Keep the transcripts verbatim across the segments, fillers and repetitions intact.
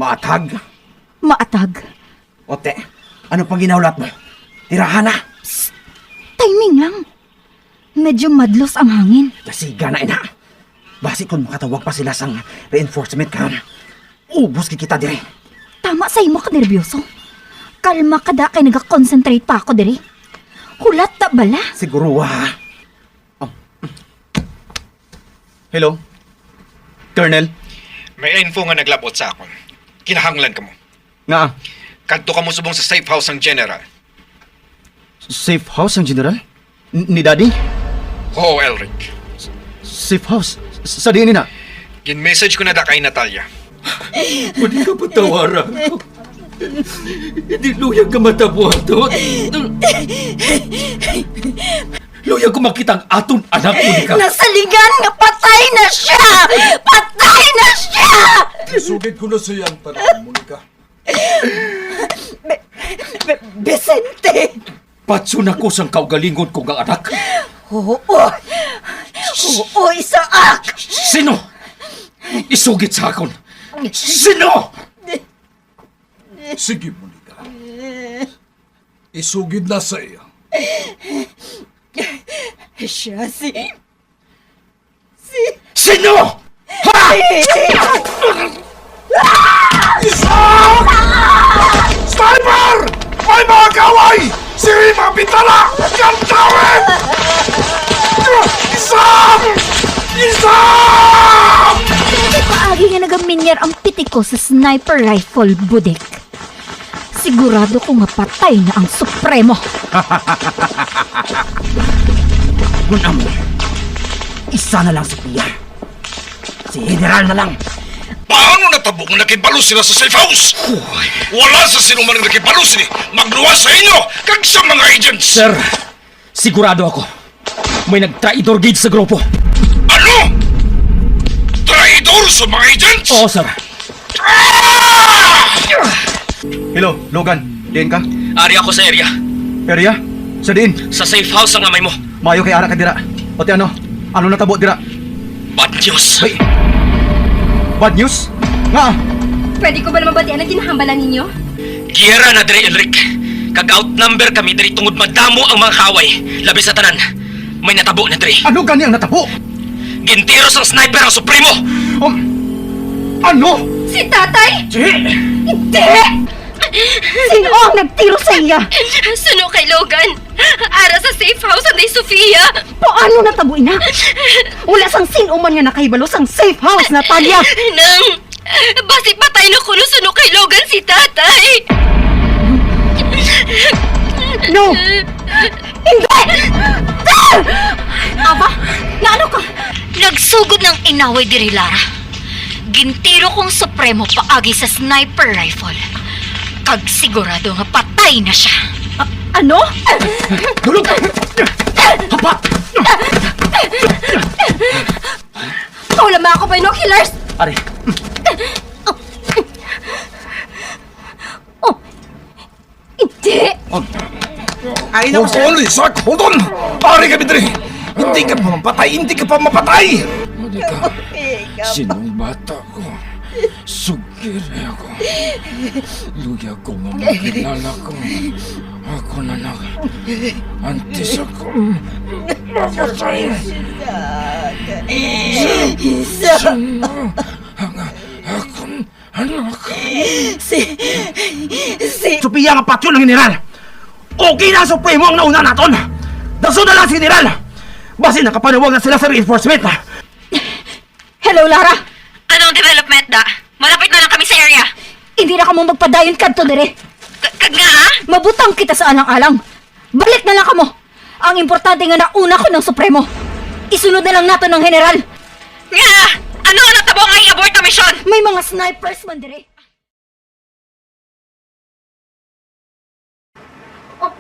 Atag? Maatag. Ote, ano pang ginahulat mo? Tirahan na! Psst! Timing lang. Medyo madlos ang hangin. Dasiga na, ina. Basi kung makatawag pa sila sang reinforcement karon, ubos gid kita diri. Tama sa imo ka nerbiyoso. Kalma ka da kay nagakonsentrate pa ako diri. Hulat ta bala. Siguro, ha? Oh. Hello? Colonel? May info nga naglabot sa akon. Kinahanglan kamo. Nga? Kadto kamo subong sa safe house sang General. Safe house sang General? N-, ni Daddy? Oo, Elric. Safe house? Sa diin ina? Gin-message ko na da kay Natalia. Pwede ka patawaran ko. Hindi luyag ka matabo ato. Luyag ko makita ang aton anak, Monica. Nasalingan nga patay na siya! Patay na siya! Isugid ko na sa iyang tanan, Monica. Be-, Be-, Vicente! Patyon ako sang kaugalingon ko nga anak. Oo. Oo, Isaac! Sino? Isugid sa akon. Sino? Sige, Monica. Isugid na sa iya. Siya si, si Sino? Ha? Isaac! Sniper! May mga kaaway! Siri mga bintana! Kantawin! Isaac! Isaac! Paagi nga nagaminyar ang pitik ko sa sniper rifle, Budik. Sigurado ko nga patay na ang Supremo. Kun amo, isa na lang si Pia. Si General na lang. Paano natabo nga nakibalo sila sa safe house? Uy. Wala sa sino man ang nakibalo sini magluwas sa inyo kag sa mga agents. Sir, sigurado ako. May nagtraidor gid sa grupo. Ano? Traidor sa mga agents? Oo, sir. Ah! Hello, Logan. Diin ka? Ari ako sa area. Area? Sa diin? Sa safe house ang amay mo. Maayo kay ara ka dira. O ti ano? Ano natabo dira? Bad news. Ay! Bad news? Nga? Pwede ko ba naman batian ang ginahambala ninyo? Giyera na diri, Elric. Kag outnumber kami diri tungod madamo ang mga kaaway. Labi sa tanan, may natabo na diri. Ano gani ang natabo? Gintiro sang sniper ang Supremo! Um, ano? Si Tatay? Di! Hindi! Sino ang nagtiro sa iya? Suno kay Logan. Ara sa safe house anday Sofia. Paano natabo ina? Wala sang sino man nga nakahibalo sang safe house, Natalia. Nang, basi patay na kuno suno kay Logan si Tatay. No! Hindi! Aba, naano ka? Nagsugod ng inaway diri, Lara. Gintiro kong Supremo paagi sa sniper rifle. Kag sigurado nga patay na siya. A-, ano? Dulog! Hapat! Kaulama ako, binoculars! Ari. Oh. Hindi! Ay, naku, sir. Hold on, Isaac! Hold on! Ari kami diri! Hindi ka pa mapatay! Hindi ka pa mapatay! Hindi ka. Sinong bata ko? Sugiri ako. Luya ko nga makilala ko. Ako na nag-, antes ako mapatay. Isa. Sino ang akong anak? Si, si Sofia nga patyon ang general! Okay na ang Supremo ang nauna naton! Dason na lang si general! Basi nakapanawag na sila sa reinforcement! Hello, Lara! Anong development, da? Malapit na lang kami sa area. Hindi na kamo magpadayon kadto diri. Ka-, kag nga, ah? Mabutang kita sa alang-alang. Balik na lang kamo. Ang importante nga nauna ko ng Supremo. Isunod na lang nato ng General. Nga, ano ang natabo nga i-abort ang misyon? May mga snipers man diri. Oh.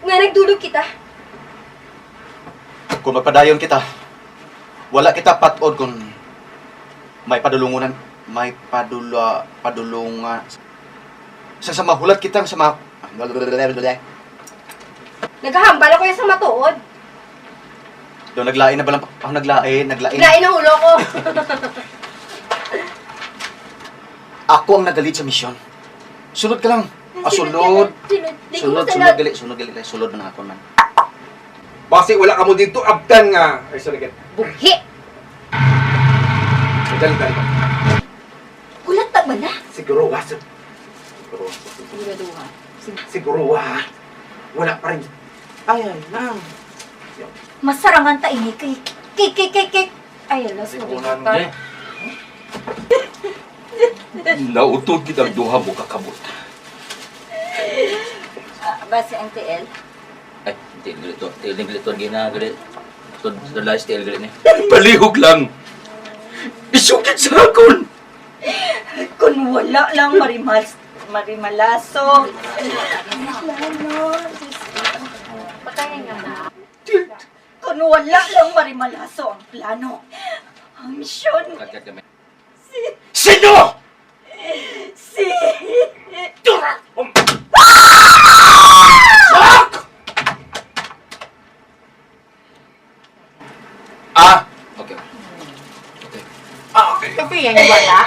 Nga nagdulog kita? Kung magpadayon kita, wala kita pat-od kung may padulungunan, may padula-, padulunga. Sa, sa mahulat kita sa ma-, Nagahambal ako yung sa matuod. Do, naglain na ba lang? Ah, naglain, naglain. Lain ang ulo ko. Ako ang nagalit sa misyon. Sulod ka lang. Ah, sulod. Sulod, sulod, gali, sulod, gali, gali, sulod man ang ako man. Basi wala ka mo dito, abtan nga. Ay, sorry, kat. Buhi! Dali, dali. Hulat na ba na? Siguro, wa, sir. Siguro, wa, sir. Siguraduha. Sig- Siguro, wa. Wala pa rin. Ay, ay, lang. Masarangan ta ini kay, kay, kay, kay, kay. Ay, alas, Hindi ko nagkita. nandi. Nautod kita ang duha mo kakabot. Ah, basi ang T L? Ay, T L gali to. T L gali to, gina, gali. To, the last T L gali ni. Palihog lang. Isugid sa akon. Kung wala lang marimal, marimalaso. Plano. Kung wala lang marimalaso ang plano. Ang misyon. Cut, cut kami. Si Sino? Si Tura! Fuck! Ah, okay. Okay. Ah, okay. Kapiyan niyo bata?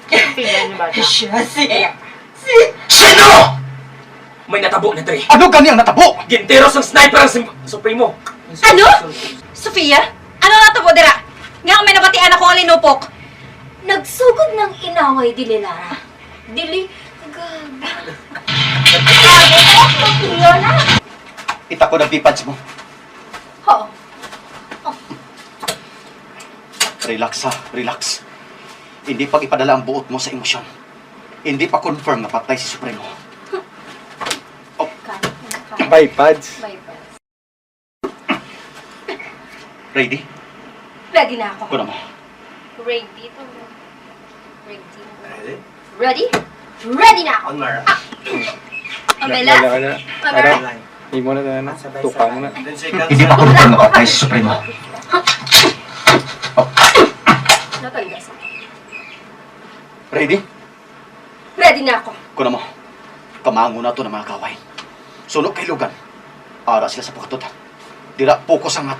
Kapiyan niyo bata? Siya si, si Sino? May natabo na, Dre. Ano gani ang natabo? Gintiro sang sniper ang sim-, Supremo. Ano? Sofia? Ano natabo dira? Nga may nabatian ako nga linupok. Nagsugod ng inaway, dili, Lara. Dili, gaga. Gago ko, Sofia na. Ita ko nagpipad mo. Oo. Relax, ha? Relax. Hindi pag ipadala ang buot mo sa emosyon. Hindi pa confirm nga patay si Supremo. Oh. Bipads. Bipads. Ready? Ready na ako. Kuno mo. Ready to. Ready. Ready? Ready? Ready na ako. On, Mara. Ah. Amela? Wala ka na. Amela? Ara, imo na tayo na. Sabay, Tukang sabay. Na. Hindi pa confirm nga patay si Supremo. Natanda sa. Ready? Ready na ako. Kuno mo, kamangon nato ng mga kaway. Suno kay Logan. Ara sila sa pagkatod. Dira, focus ang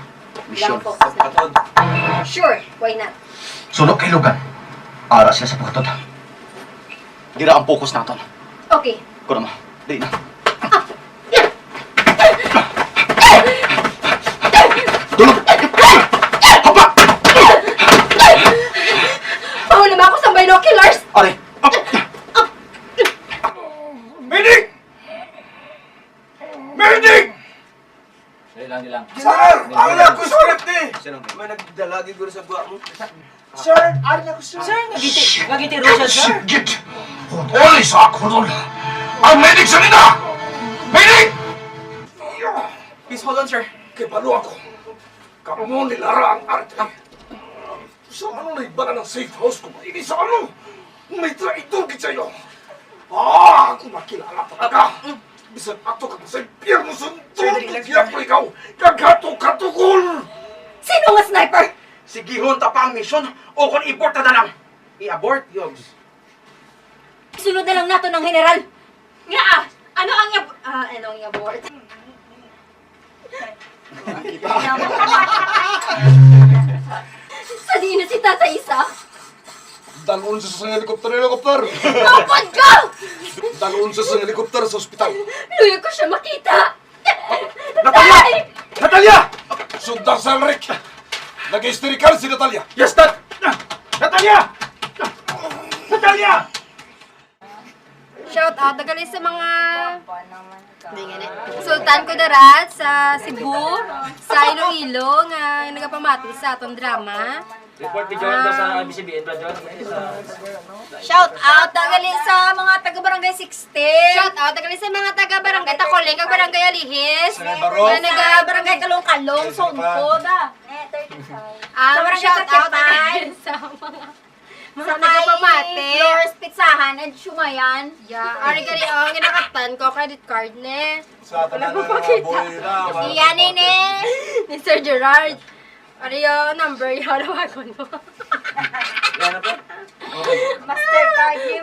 misyon. Lang focus na. Sure, why not? Suno kay Logan. Ara sila sa pagkatod. Dira ang focus naton. Okay. Kuno mo, di na. Tulog! Hapa! Pahulama ako sa binoculars! Are! Medic! Medic! Dali lang, dali lang. Sir, ang ako script ni. May nagdala gid ko sa buwa mo. Sir, ari na ko, sir. Sir, nagiti-, nagitiro siya, sir. Sige. Hudol sa ako, hudol. Ang medic sa nila! Medic! Please hold on, sir. Kay balo ako. Kamo ni Lara ang arte. Sa ano na ibala ng safe house ko? Ini sa ano? May traidor gid sa'yo. Ah, ako makilala talaga. Bisan ato ka sa impyerno, sundon ko ikaw. Kaghato-katukol! Sino nga sniper? Sigihon ta pa ang misyon o kon i-abort ta na lang. I-abort, Yogs. Isunod na lang nato ng general. Nga ah! Ano ang i-ab-, ah, ano ang i-abort? Sa di na si Tata Isa? Dalon sa sang helicopter, helicopter! Mapod ka! Dalon sa sang helicopter sa ospital. Luyo ko siya makita. Natalia! Natalia! Sugda sa Rick! Nag-hysterical si Natalia! Yes, Dad! Natalia! Natalia! Shout out, dagali sa mga Sultan Kudarat sa Cebu, sa Iloilo, nga nagapamati sa atong drama. Report ni John sa A B S C B N ba, John? Shout out, dagali sa mga taga Barangay sixteen. Shout out, dagali sa mga taga Barangay Tacoling kag Barangay Alihis. Nga naga Barangay Kalong-Kalong, Songko, da. Ang shout out dagali sa mga Mga sa may nagapamati. Flores Pizzahan and Siumayan. Yeah. Ari gani, oh, ginakatan ko, credit card ni. Sa tanan nga boy na, Iya ni ni. Ni Sir Gerard. Ari, oh, number, yung tawagon mo. Yan na po. Mastercard ni,